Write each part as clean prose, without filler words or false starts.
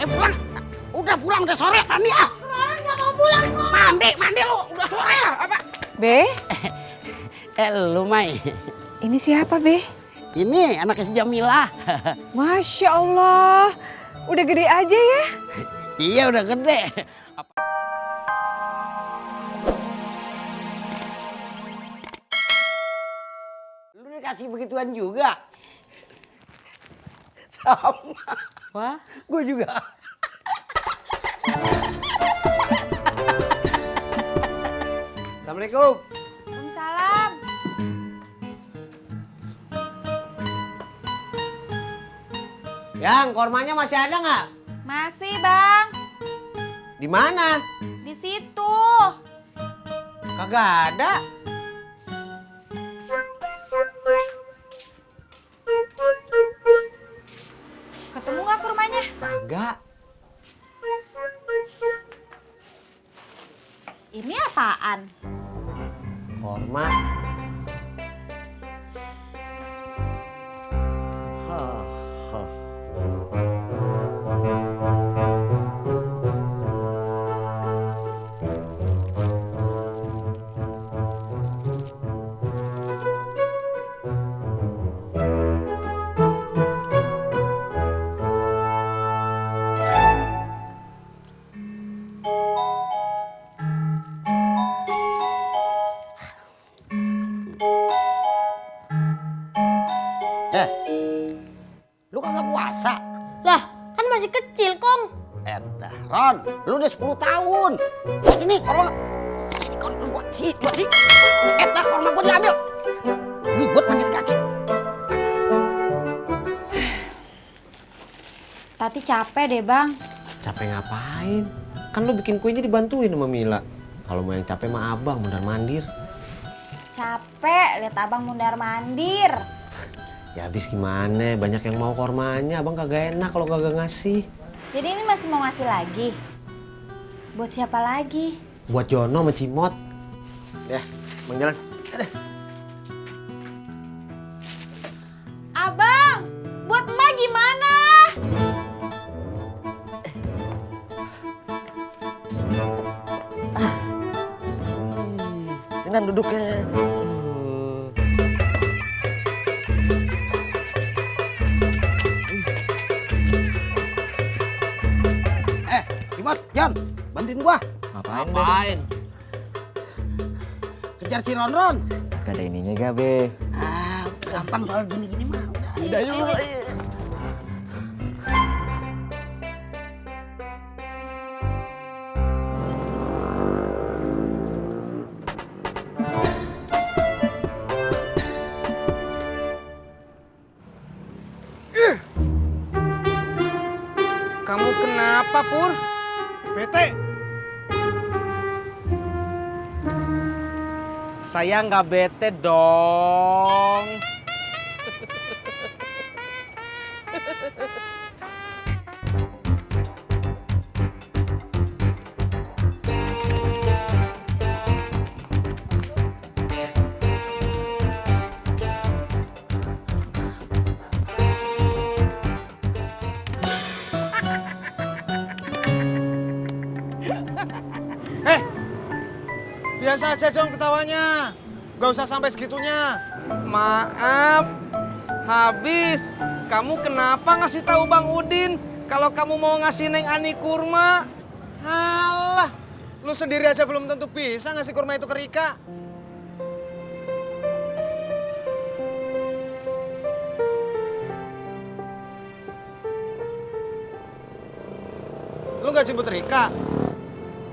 pulang. Udah pulang, udah sore, mandi ah. Clara nggak mau pulang kok. Mandi lu, udah sore ya, apa? Be, Lu Mai. ini siapa Be? Ini anaknya si Jamila. Masya Allah, udah gede aja ya? Iya udah gede. Lu dikasih begituan juga? Sama. Wah, Gue juga. Assalamualaikum. Waalaikumsalam. Yang kormanya masih ada nggak? Masih bang, Di mana? di situ. Kagak ada. Ketemu nggak ke rumahnya? Kagak. Ini apaan? Korma. Hah, hah. Lu kagak puasa? Lah, kan masih kecil kong. Ron, lu udah 10 tahun. Sini, korma. Sini, korma gua. Sini. Korma gua diambil. Ribut lagi di kaki. Tati capek deh bang. Capek ngapain? Kan lu bikin kuenya dibantuin sama Mila. Kalau mau yang capek mah abang mondar mandir. Capek lihat abang mundar mandir. Ya habis gimana? Banyak yang mau kormanya, abang kagak enak kalau kagak ngasih. Jadi ini masih mau ngasih lagi? Buat siapa lagi? Buat Jono sama Cimot. Ya, bang jalan. Abang, buat emak gimana? Sinan duduknya. Cimot, Jan, bantuin gua. Ngapain? Kejar si Ron. Gak ada ininya gak, Be? Gampang soal gini-gini mah. Udah yuk. Kamu kenapa, Pur? Bete, Saya nggak bete dong. biasa aja dong ketawanya. Gak usah sampai segitunya. Maaf, habis. Kamu kenapa ngasih tahu Bang Udin kalau kamu mau ngasih Neng Ani kurma? Alah, lu sendiri aja belum tentu bisa ngasih kurma itu ke Rika. Lu gak jemput Rika?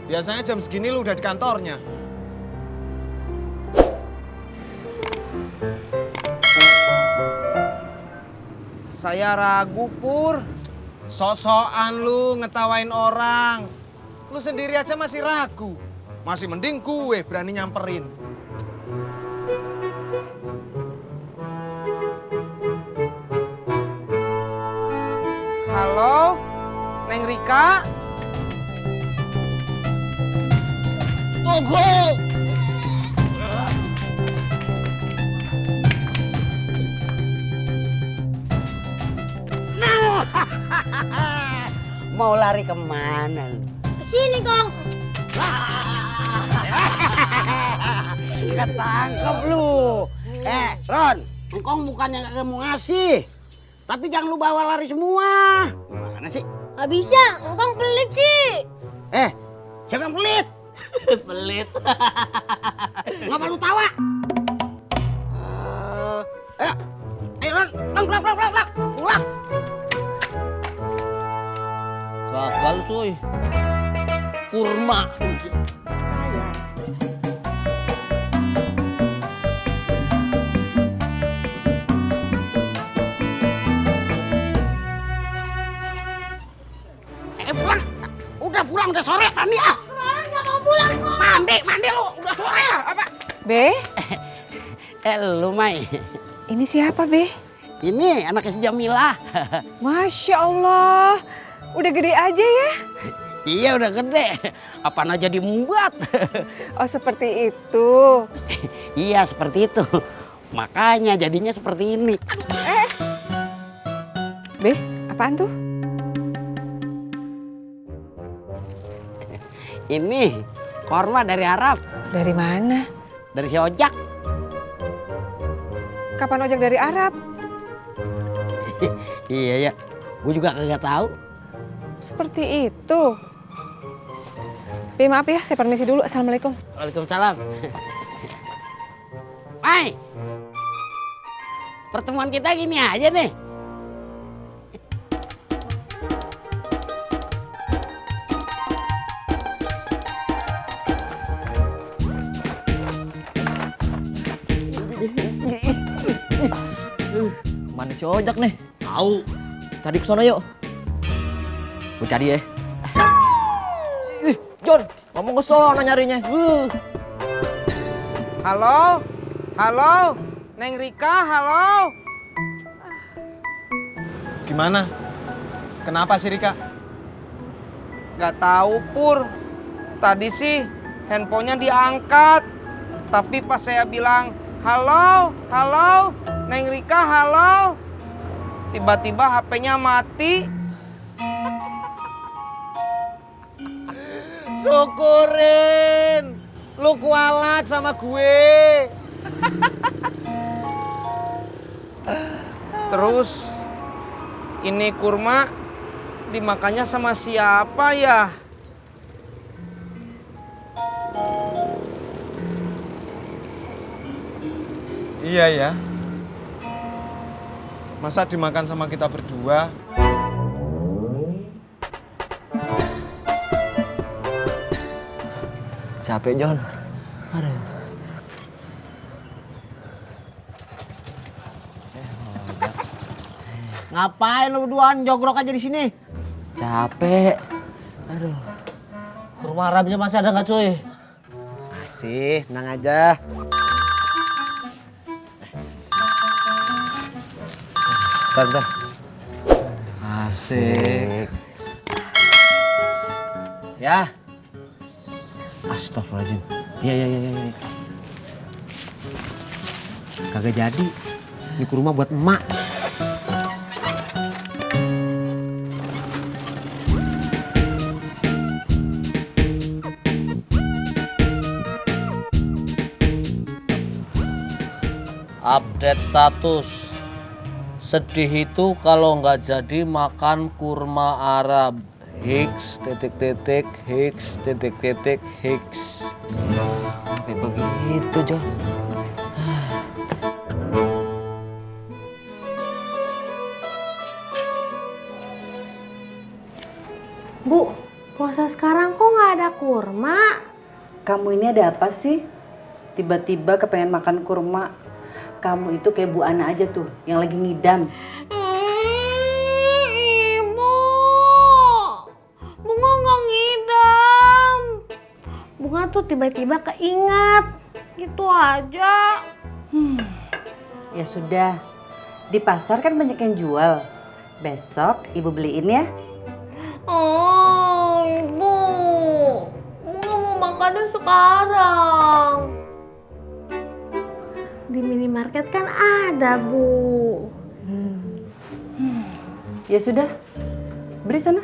Biasanya jam segini lu udah di kantornya. Saya ragu, Pur. Sok-sokan lu ngetawain orang. Lu sendiri aja masih ragu. Masih mending gue berani nyamperin. Halo, Neng Rika? Tunggu! Mau lari kemana lu? Kesini, Kong. Ketangkep lu. Ron, engkong bukannya gak mau ngasih, tapi jangan lu bawa lari semua. Gimana sih? Gak bisa, Kong pelit sih. Siapa yang pelit? Pelit. Ngapa lu tawa? Ayo Ron, pulang. Gagal cuy. Kurma. Pulang. Pulang udah sore, mandi ah. Nggak mau pulang, Kong. Mandi lu, udah sore ya, apa? Be, Lu Mai. ini siapa, Be? Ini anaknya si Jamila. Masya Allah, udah gede aja ya? Iya udah gede. Apaan aja dimuat. Oh seperti itu. Iya seperti itu. Makanya jadinya seperti ini. Be, apaan tuh? Ini korma dari Arab. Dari mana? Dari si Ojak. Kapan ojek dari Arab? Iya ya. Gue juga kagak tahu. Seperti itu. Be, maaf ya, saya permisi dulu. Assalamualaikum. Waalaikumsalam. Mai. Pertemuan kita gini aja nih. Mana si ojek nih? Tahu. Tadi kesana yuk. Gue cari ya. Ih, John, ngomong ke sana nyarinya. Halo? Halo? Neng Rika, halo? Gimana? Kenapa sih Rika? Gak tahu Pur. Tadi sih handphonenya diangkat. Tapi pas saya bilang, halo, halo, Neng Rika, halo. Tiba-tiba HP-nya mati. Syukurin, lu kualat sama gue. Terus ini kurma dimakannya sama siapa ya? Iya ya. Masa dimakan sama kita berdua? Capek, John. Aduh. Ngapain lu berduaan jogrok aja di sini? Capek. Aduh. Kurma Arabnya masih ada nggak cuy? Masih, tenang aja. Bentar. Asik. Ya. Astagfirullahaladzim. Iya. Kagak jadi. Ini kurma buat emak. Update status. Sedih itu kalau nggak jadi makan kurma Arab. Hiks, titik-titik, hiks, titik-titik, hiks. Sampai begitu, John. Bu, puasa sekarang kok nggak ada kurma? Kamu ini ada apa sih? Tiba-tiba kepengen makan kurma. Kamu itu kayak Bu Ana aja tuh, yang lagi ngidam. Ibu, Bunga nggak ngidam. Bunga tuh tiba-tiba keinget, gitu aja. Ya sudah, di pasar kan banyak yang jual. Besok Ibu beliin ya. Oh, Ibu, Bunga mau makannya sekarang. Di minimarket kan ada, Bu. Ya sudah, beli sana.